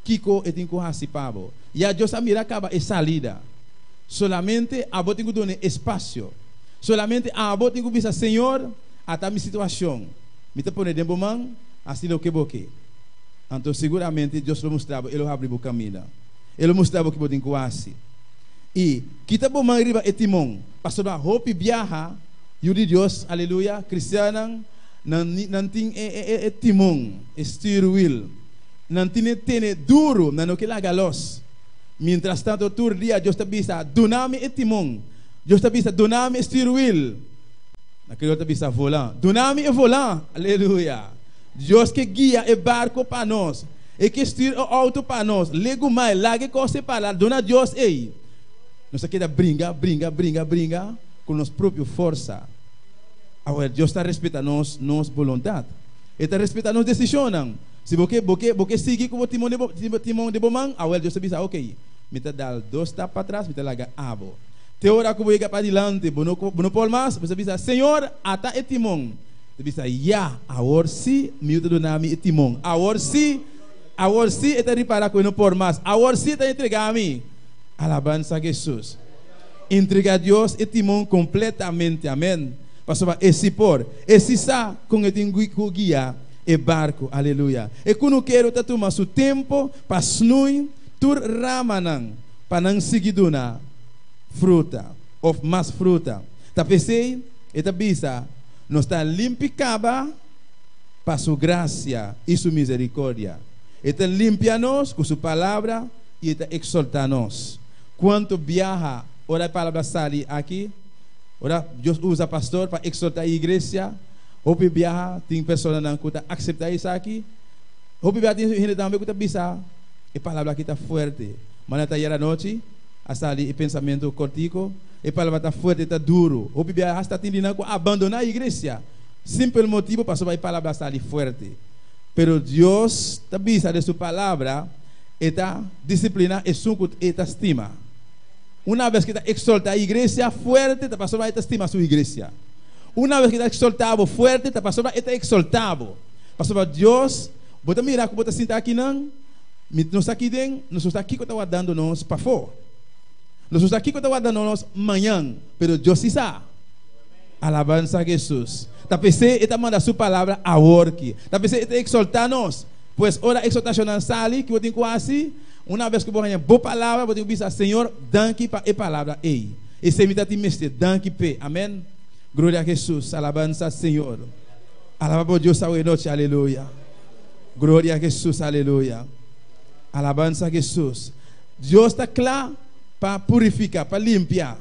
kiko e tin ku hasi pa bo. Ya Dios a mira kaba e salida. Solamente abo tin ku dun'e espasio. Solamente abo tin ku bisa, Señor, ata mi situashon. Mi ta pone den bo man, hasi loke bo ke. Anto siguramente Dios lo mustra bo, e lo habri bo kaminda. E lo mustra bo ki bo tin ku hasi. I kita bo man riba e timon, pasobra hopi biaha yu di Dios, aleluya, kristiannan, nan nan tin e e e timon, e stuurwiel. Nan tine tene duru, nan no ke laga los. Mientras tanto tur dia Dios ta bisa, Duna mi e timon. Dios ta bisa, Duna mi e stuurwiel. Na kriol ta bisa volan. Duna mi e volan. Aleluya. Dios ke guia e barko pa nos. E ke stuur e outo pa nos. Legumai, laga e kos separa, duna Dios ei. Nos a keda bringa, bringa, bringa, bringa ku nos propio forsa. Awor, Dios ta respeta nos, nos boluntat. E ta respeta nos desishonnan. Si bo ke, bo ke, bo ke sigui ku bo timon den bo, timon den bo man, awor Dios ta bisa, ok, mi ta dal dos stap patras, mi ta laga abo. Te ora ku bo yega padilanti, bo no, bo no por mas, bo ta bisa, Señor, ata e timon. Ta bisa, Ya, awor sí mi yu ta duna mi e timon. Awor sí, awor sí e ta ripará ku e no por mas. Awor sí e ta entregá mi. Alabansa Jesus. Entregá Dios e timon kompletamente. Amèn. Pasobra e sí por. E sí sa kon e tin ku guia. E barku, aleluya. E kunukero ta tuma su tempu pa snui tur ramanan pa nan sigui duna fruta òf mas fruta. Ta p'esei e ta bisa, Nos ta limpi kaba pa su grasia i su miserikòrdia. E ta limpia nos ku su palabra i e ta eksoltá nos. Kuantu biaha ora e palabra sali aki, ora Dios usa pastor pa eksoltá e iglesia, hopi biaha tin personanan ku ta akseptá esaki. Hopi biaha tin hende tambe ku ta bisa, E palabra aki ta fuerte. Manera ta ayer anochi a sali e pensamentu kortiko, e palabra ta fuerte, ta duru. Hopi biaha hasta tin di nan ku a abandoná iglesia simpel motibu pasobra e palabra a sali fuerte. Pero Dios ta bisa den su palabra, E ta disipliná esun ku E ta stima. Una bes ku E ta eksoltá e iglesia fuerte, ta pasobra E ta stima su iglesia. Una bes ku E ta eksoltá bo fuerte, ta pasobra E ta eksoltá bo. Pasobra Dios, bo ta mira ku bo ta sinta akinan, mi nos ta aki den, nos no sa kiko ta wardando nos pafó. Nos no sa kiko ta wardando nos mañan, pero Dios sí sa. Alabansa a Jesus. Ta p'esei e ta manda su palabra aworki. Ta p'esei e ta exaltá nos. Pues ora exaltacionnan sali, ki bo tin ku hasi? Una bes ku bo haña bo palabra, bo tin ku bisa, Señor, danki pa e palabra ei. Esei mi ta tin mester. Danki p'e. Amen. Gloria a Jesus. Alabansa Señor. Alaba bo Dios awe nochi. Aleluya. Gloria a Jesus. Aleluya. Alabansa a Jesus. Dios ta kla pa purifiká, pa limpia.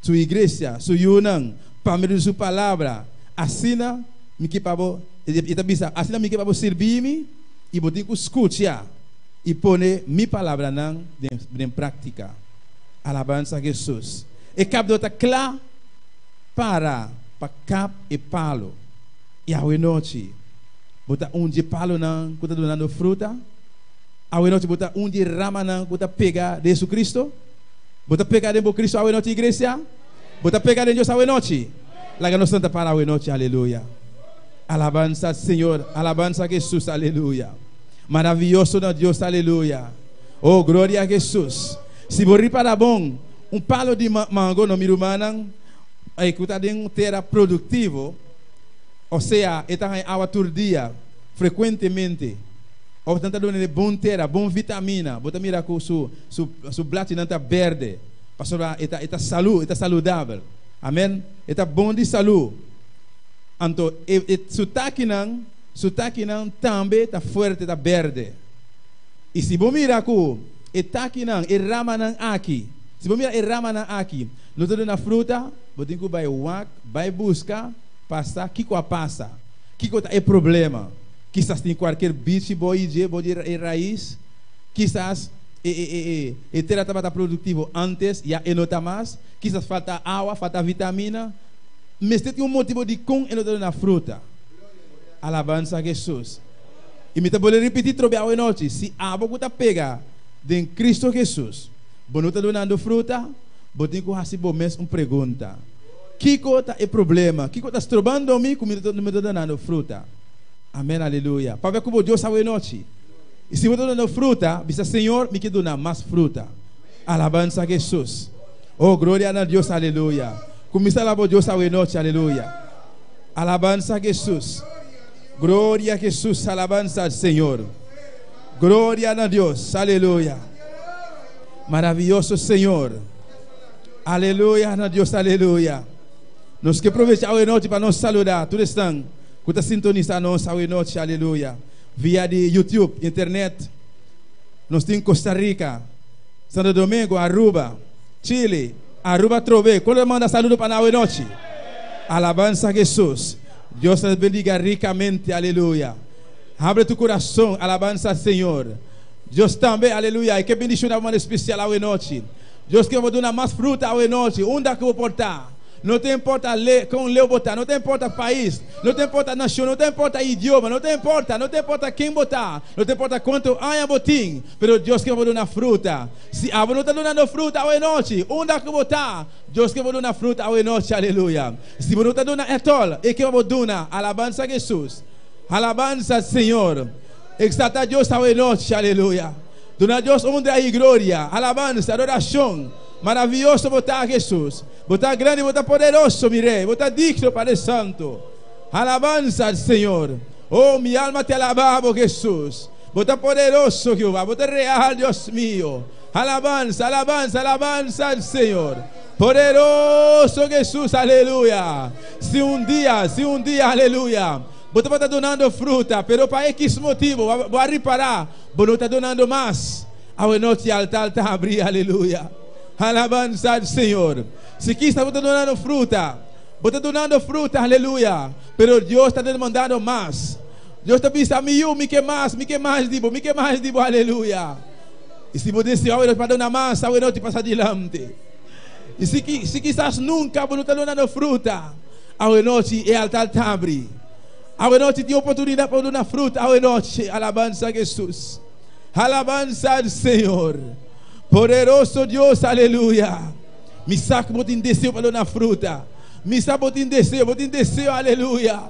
Su iglesia, su yunan, pa medio di su palabra. Asina mi ke pa bo, e ta bisa, asina mi ke pa bo sirbi mi, i bo tin ku skucha i pone mi palabranan den práktika. Alabansa Hesus. E kapdó ta kla para pa kap e palu. I awe nochi, bo ta un dje palunan ku ta dunando fruta? Awe nochi bo ta un dje ramanan ku ta pega den Jesucristo? Bo ta pega den bo Cristo awe nochi, iglesia? Bo ta pega den Dios awe nochi? Laga nos tanta para awe nochi, aleluya. Alabansa Señor, alabansa Jesus, aleluya. Maraviyoso na Dios, aleluya. Oh, gloria a Jesus. Si bo ripara bon, un palo di mango, no mi rumannan, e ku ta den un tera produktivo, osea e ta haña awa tur dia, frekuentemente, òf nan ta duna bon tera, bon vitamina, bo ta mira ku su Su su blachinan ta berde pasobra e ta e ta salu, e ta saludabel. Amen. E ta bon di salu. Anto e e su takinan, su takinan tambe ta fuerte, ta berde. I si bo mira ku e takinan, e ramanan aki, si bo mira e ramanan aki no ta duna fruta, bo tin ku bai wak, bai buska pa sa kiko a pasa, kiko ta e problema. Kisas tin kualkier bichi bo i dje, bo di e rais. Kisas e e e e e tera tabata produktivo antes, ya e no ta mas. Kisas falta awa, falta vitamina. Mester tin un motibo dikon e no ta duna fruta. Alabansa Jesus. I mi ta bolbe ripiti trobe awe nochi, si abo ku ta pega den Cristo Jesus, bo no ta dunando fruta, bo tin ku hasi bo mes un pregunta. Kiko ta e problema? Kiko ta strobando mi ku mi no ta dunando fruta? Amen, aleluya. Papia ku bo Dios awe nochi. I si bo ta duna fruta, bisa, Señor, mi ke duna mas fruta. Alabansa a Jesus. Oh, gloria na Dios, aleluya. Kuminsa alaba Dios awe nochi, aleluya. Alabansa a Jesus. Gloria a Jesus, alabansa al Señor. Gloria na Dios, aleluya. Maraviyoso Señor. Aleluya na Dios, aleluya. Nos ke probecha awe nochi pa nos saluda tur esnan ku ta sintonisa nos awe nochi, aleluya. Via di YouTube, internet, nos tin Costa Rica, Santo Domingo, Aruba, Chile, Aruba atrobe. Cuando ta manda saludo pa nan awe nochi? Alabansa Jesus. Dios ta bendiga ricamente, aleluya. Abre tu corazon, alabansa Señor. Dios tambe, aleluya, e ke bendiciona bo manera especial awe nochi. Dios ke bo duna mas fruta awe nochi, unda ku bo por ta. No ta importa le, kon leu bo ta, no ta importa pais, no ta importa nashon, no ta importa idioma, no ta importa, no ta importa ken bo ta, no ta importa kuantu aña bo tin, pero Dios ke pa bo duna fruta. Si abo no ta dunando fruta awe nochi, unda ku bo ta, Dios ke pa bo duna fruta awe nochi, aleluya. Si bo no ta duna etòl, E ke pa bo duna. Alabansa Jesus. Alabansa Señor. Exalta Dios awe nochi, aleluya. Duna Dios honra i gloria, alabansa, adorashon. Maraviyoso bo ta, Jesus. Bo ta grandi, bo ta poderoso, mi Rey. Bo ta digno, Padre Santo. Alabansa al Señor. Oh, mi alma te alababo, Jesús. Bota poderoso, Jehová. Bota real, Dios mío. Alabanza, alabanza, alabanza al Señor. Poderoso Jesús, aleluya. Si un día, si un día, aleluya. Você está donando fruta, pero para X motivo, voy a reparar, vos no está donando más. A noche altar está abrir, aleluya. Alabanza al Señor. Si quizás vos está donando fruta, vos está donando fruta, aleluya. Pero Dios está demandando más. Dios está diciendo, mi que más, mi que más, digo, mi que más, digo, aleluya. Y si vos decís, ahora para donar más, ahora no te pasa adelante. Y si, quizás nunca vos no estás donando fruta, ahora noche el altar te abre. Ahora noche tiene oportunidad para donar fruta, ahora noche, alabanza a Jesús. Alabanza al Señor. Poderoso Dios, aleluya. Mi saco botin deseo para donar fruta. Mi saco botin deseo, botin deseo, aleluya.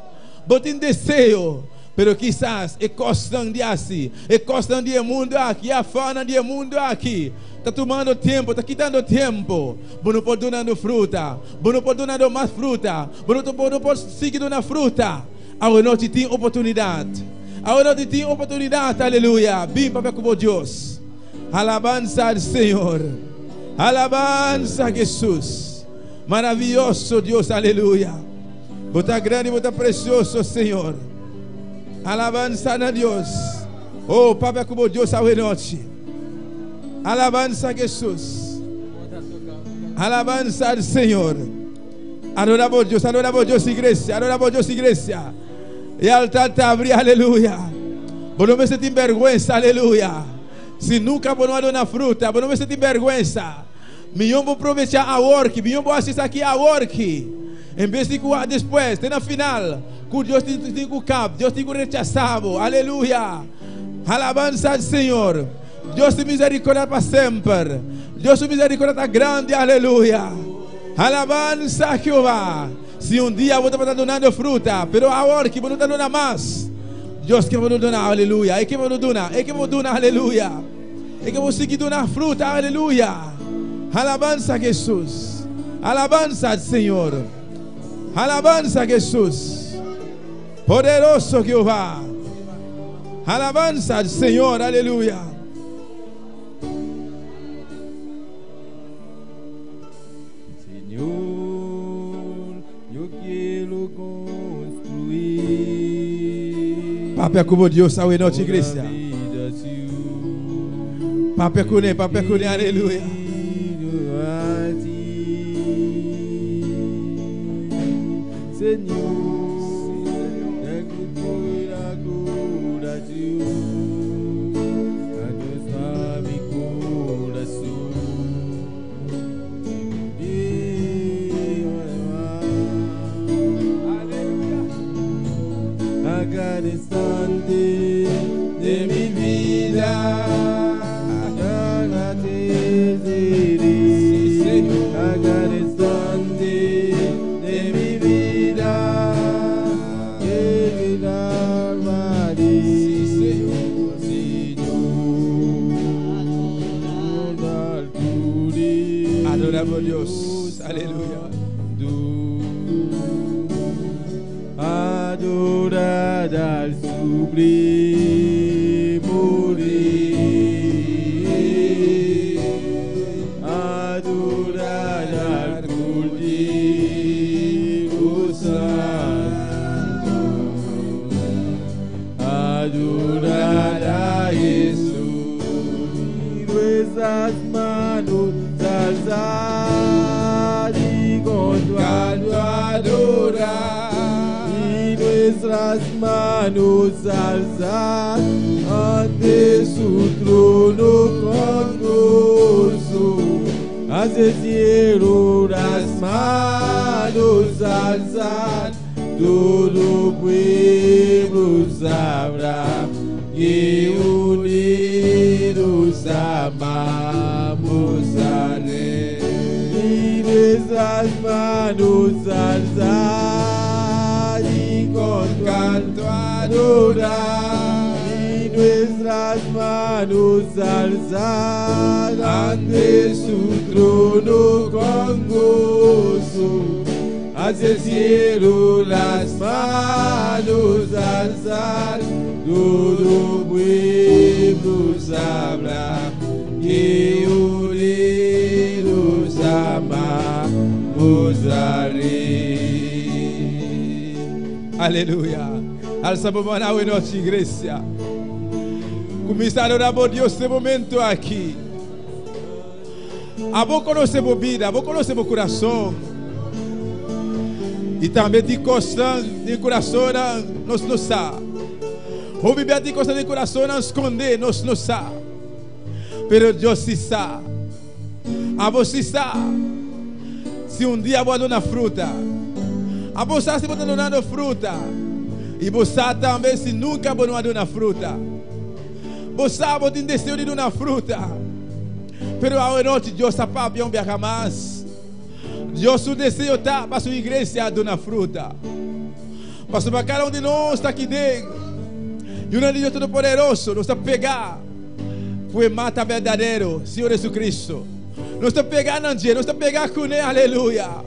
Botin deseo. Pero quizás é costan de assim, é costan de mundo aqui, a fana de mundo aqui. Está tomando tempo, está quitando tempo. Você não pode donando fruta, você não pode donando mais fruta, você não pode seguir donando fruta. Agora noite tem oportunidade. Agora noite tem oportunidade, aleluia. Bim para com Deus. Alabanza al Señor. Alabanza a Jesús. Maravilloso Dios, aleluya. Bota grande, bota precioso, Señor. Alabanza a Dios. Oh, papi, como Dios a noche. Alabanza a Jesús. Alabanza al Señor. Adoramos Dios, adoramos Dios, iglesia. Adoramos Dios, iglesia. Y altar te abrí, aleluya. Vos no me sentís vergüenza, aleluya. Si nunca vos no una fruta, vos no me sentís vergüenza. Mi yo vou aprovechar a work, mi yo vou assistir aqui a work. Em vez de depois, tem na final, que Deus tem que cap, Deus tem que rechazar, aleluia. Alabanza al Señor. Dios tem misericórdia para sempre. Dios su misericórdia está grande, aleluya. Alabanza a Jehová. Si un día vos estás donando fruta, pero ahora que vos no estás donando más, Dios que vos donar, aleluya. Es que vos donar, es que vos donar, aleluya. Es que vos seguir donar fruta, aleluya. Alabanza a Jesús. Alabanza al Señor. Alabanza a Jesús. Poderoso Jehová. Alabanza al Señor, aleluya. Señor, yo quiero construir. Papi, como Dios sabe noche, iglesia. Papi, con aleluya. Señor, tengo adoración a mi corazón. A cada instante de mi vida, agradeceré. A cada instante de mi vida, que me alabaré. Señor, Adoramos a Dios. Aleluya. Adorad al sublimo Rey. Adorad al Cordero Santo. Adorad a Jesús. Y nuestras manos alzad y con canto adorar. Y nuestras manos alzad ante su trono con gozo. Hacia el cielo las manos alzad, todo pueblo sabrá que unidos amamos a Él. Y nuestras manos alzad y con canto adorar. Y nuestras manos alzad ante su trono con gozo. Hacia el cielo las manos alzar, todo pueblo sabrá que unidos amamos al Rey. Aleluya. Alza bo man awe nochi, iglesia. Kuminsá adorá bo Dios e momento aki. Abo konosé bo bida, abo konosé bo kurason. I tambe tin kosnan den kurasonnan nos no sa. Hopi bia tin kosnan den kurasonnan skondé nos no sa. Pero Dios si sa. Abo si sa si un dia bo a duna fruta. Abo sa si bo ta dunando fruta. I bo sa tambe si nunka bo no a duna fruta. Bo sa bo tin deseo di duna fruta. Pero awenochi Dios ta papia un biaha mas. Dios su deseo ta pa su iglesia duna fruta. Pasobra kada un di nos ta aki den Yunan di Dios Todopoderoso, nos ta pegá ku e mata berdadero, Señor Jesucristo. Nos ta pegá nan dje, nos ta pegá kuné, aleluya.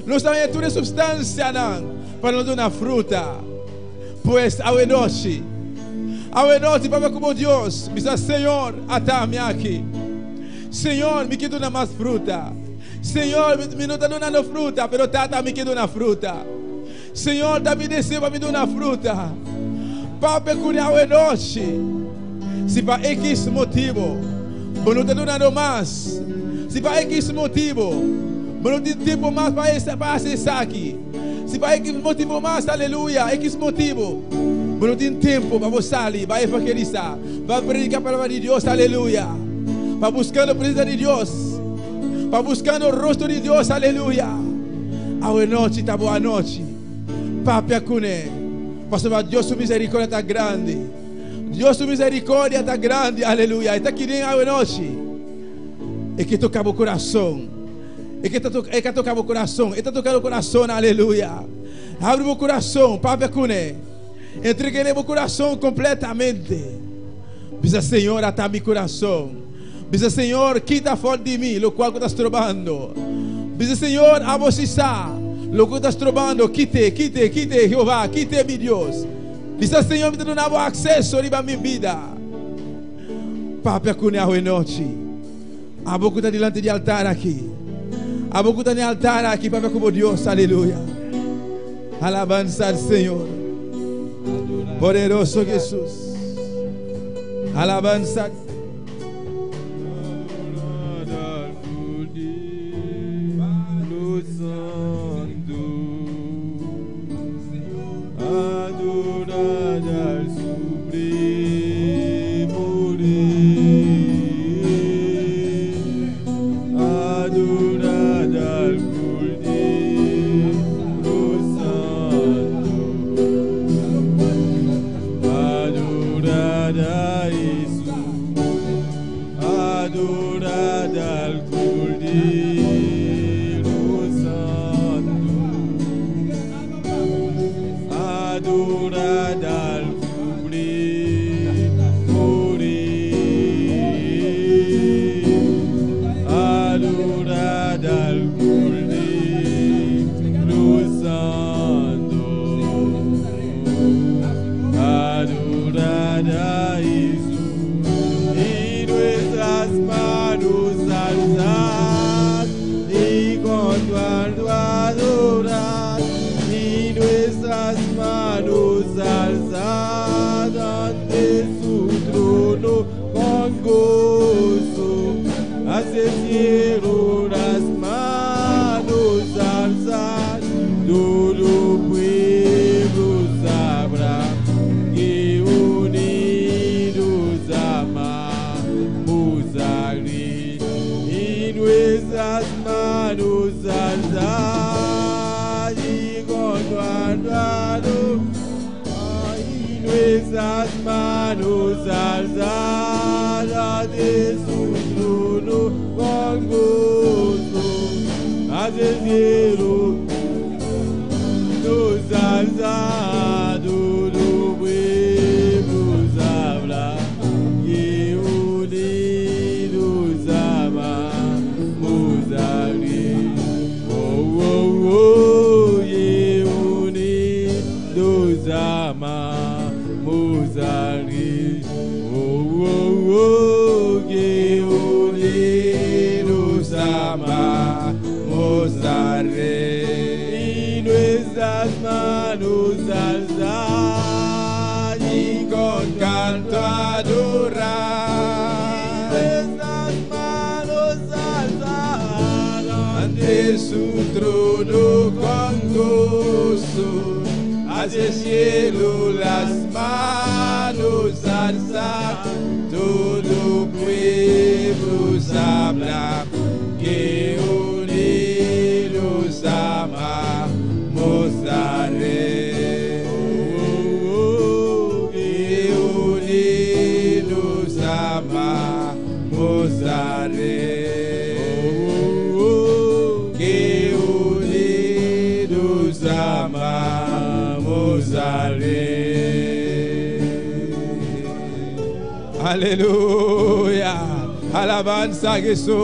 Nos ta haña tur e supstansianan pa nos duna fruta. Pues awenochi, awenochi papia ku bo Dios, bisa, Señor, ata mi aki. Señor, mi ke duna mas fruta. Señor, mi no ta dunando fruta, pero Tata, mi ke duna fruta. Señor, ta mi deseo pa mi duna fruta. Papia ku di awenochi, si pa ekis motibo bo no ta dunando mas, si pa ekis motibo bo no tin tempo mas pa hasi esaki, Si pa ekis motibu mas, aleluya, ekis motibu, bo no tin tempu pa bo sali, bai evangelisa, bai predica palabra di Dios, aleluya, pa buscando presencia di Dios, pa buscando rostro di Dios, aleluya. Awe nochi ta bo anochi, papia cune, pasobra Dios su misericordia ta grandi, Dios su misericordia ta grandi, aleluya, e ta kiden awe nochi, e ke toca bo corazon. E ke ta e ka toka bo kurason. E ta toka bo kurason, aleluya. Habri bo kurason, papia kuné. Entreg'é bo kurason kompletamente. Bisa, Señor, ata mi kurason. Bisa, Señor, kita for di mi lokual ku ta strobando. Bisa, Señor, abo si sa loke ku ta strobando. Kit'é, kit'é, kit'é, Jehová, kit'é, mi Dios. Bisa, Señor, mi ta duna bo akseso riba mi bida. Papia kuné awe nochi. Abo ku ta dilanti di altar aki. Abo ku ta den altar aki papia ku bo Dios. Aleluya. Alabansa al Señor. Poderoso Jesús. Alabansa. al Rey. Y nuestras manos alzar y con canto adorar. Nuestras manos alzar ante su trono con gozo, hacia el cielo las manos alzar, todo pueblo sabrá que unidos amamos al Rey. Oh, Que unidos amamos al Rey. Oh, Que unidos amamos al Rey. Aleluya. Alabanza a Jesús.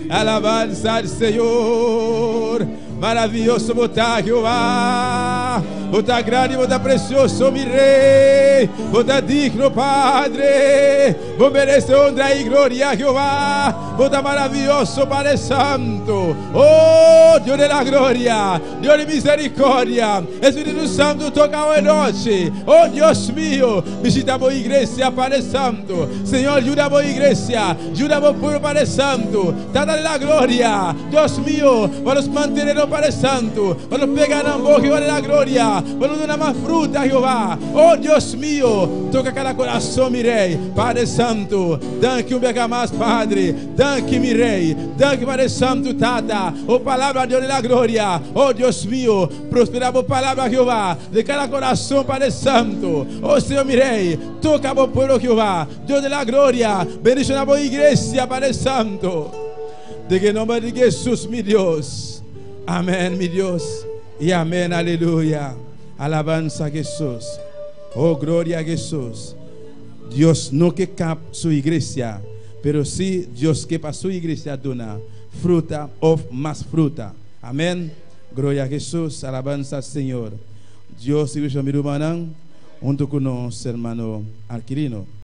Alabanza al Señor. Maravilloso bo ta Jehová. Bo ta grandi, bo ta precioso, mi Rey. Bo ta digno, Padre. Bo merece honra y gloria, Jehová. Bo ta maravilloso, Padre Santo. Oh, Dios de la gloria, Dios de misericordia. Espíritu Santo, toca hoy noche. Oh, Dios mío, visita mi iglesia, Padre Santo. Señor, ayuda a mi iglesia, ayuda a mi pueblo, Padre Santo. Tata de la gloria, Dios mío, para nos mantenernos, Padre Santo. Para nos pegar a vos, Jehová de la gloria. Para nos dar más fruta, Jehová. Oh, Dios mío, toca cada corazón, mi Rey. Padre Santo, danki un biaha mas, Padre. Danki, mi Rey. Danki, Padre Santo, Tata. Oh, palabra, Dios de la gloria. Oh, Dios mío, prospera tu palabra, Jehová. De cada corazón, Padre Santo. Oh, Señor, mi Rey, toca a pueblo, Jehová. Dios de la gloria. Bendice a iglesia, Padre Santo. Den e nomber di Jesús, mi Dios. Amén, mi Dios. Y amén, aleluya. Alabanza a Jesús. Oh, gloria a Jesús. Dios no ke kap su iglesia, pero sí Dios ke pa su iglesia duna fruta òf mas fruta. Amén. Gloria a Jesús. Alabanza al Señor. Dios i mi rumannan, hunto ku nos, ruman Arquilino.